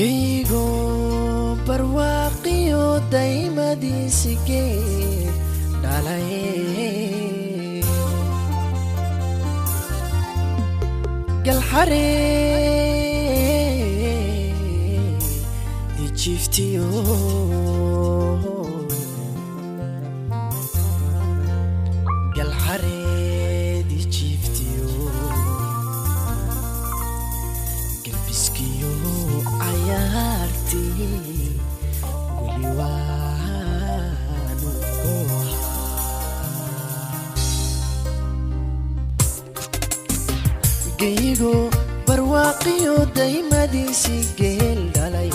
Geygo barwaaqiyo daymadiisigee dhalay, galxare ijiiftiyo, galxareed ijiiftiyo, galbiskiyo cayaartii weli waanu goohaa. Geygo barwaaqiyo daymadiisii geel dhalay,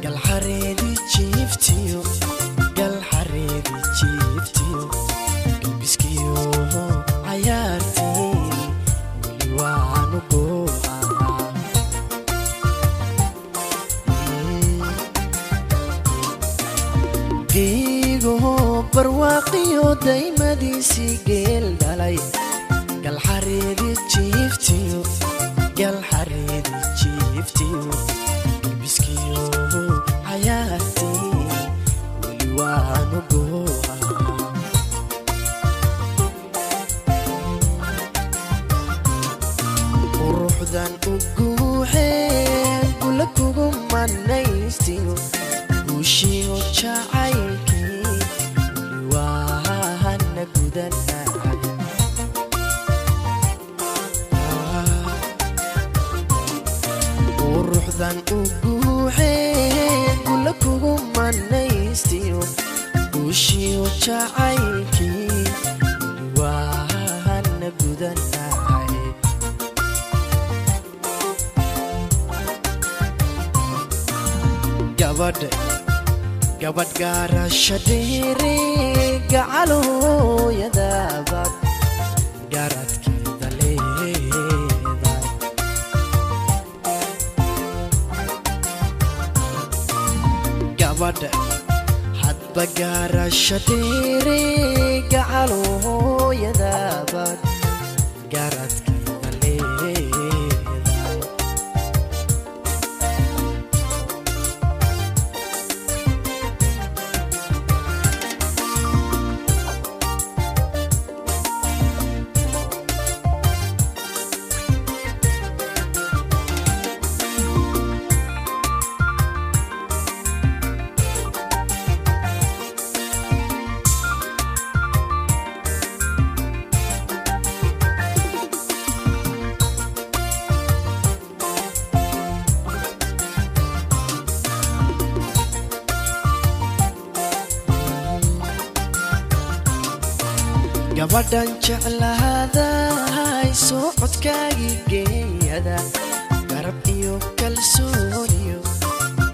galxareedi jiiftiyo, galxareedi jiiftiyo, galbiskiyo cayaartii weli waanu goohaa. Geygo barwaaqiyo daymadiisii geel dhalay, galxareedi jiiftiyo, galxareedi jiiftiyo, galbiskiyo cayaartii weli waanu goohaa. Quruxdan u guuxeen gula kugu manaystiyo, guushiyo jacaylkii weli waana gudanay. Quruxdan u guuxeen gula kugu manaystiyo, guushiyo jacaylkii weli waana gudanay. Gabadh gabadh gaarasha dheere, gacalooyadaabad garadkeeda leedahay. Gabadha hadba gaarasha dheere, gacalooyadaabad garadkeeda leedahay. Gabadhan jeclaaday socodkaagii geeyada, garab iyo kalsooniyo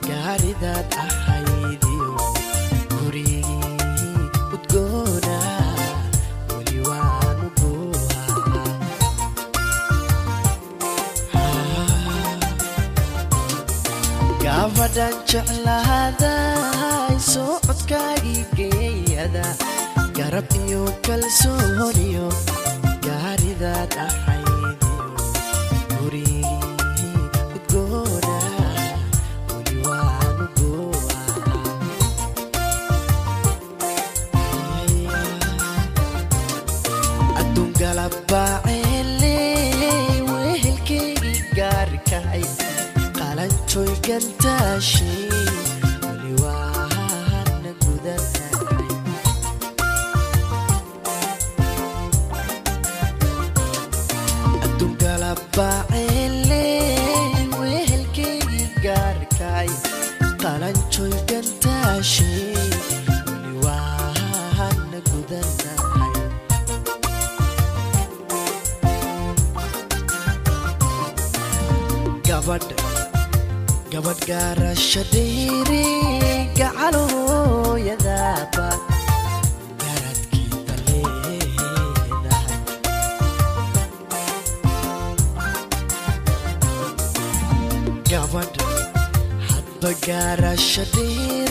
gaaridaad ahaydiyo, gurigii udgoona weli waanu goohaa. Gabadhan jeclaaday socodkaagii geeyada, garab iyo kalsooniyo gaaridaad ahaydiyo, gurigii udgoona weli waanu goohaa. Adduun galabaaceele wehelkeygii gaarkacay, qalanjoy gantaashi weli waana gudanay. Adduun galabaaceele wehelkeygii gaarkacay, qalanjoy gantaashi weli waana gudanay. Gabadh gabadh gaarasha dheere, gacalooyadaaba garadkeeda leedahay. Gabadh hadba gaarasha dheere.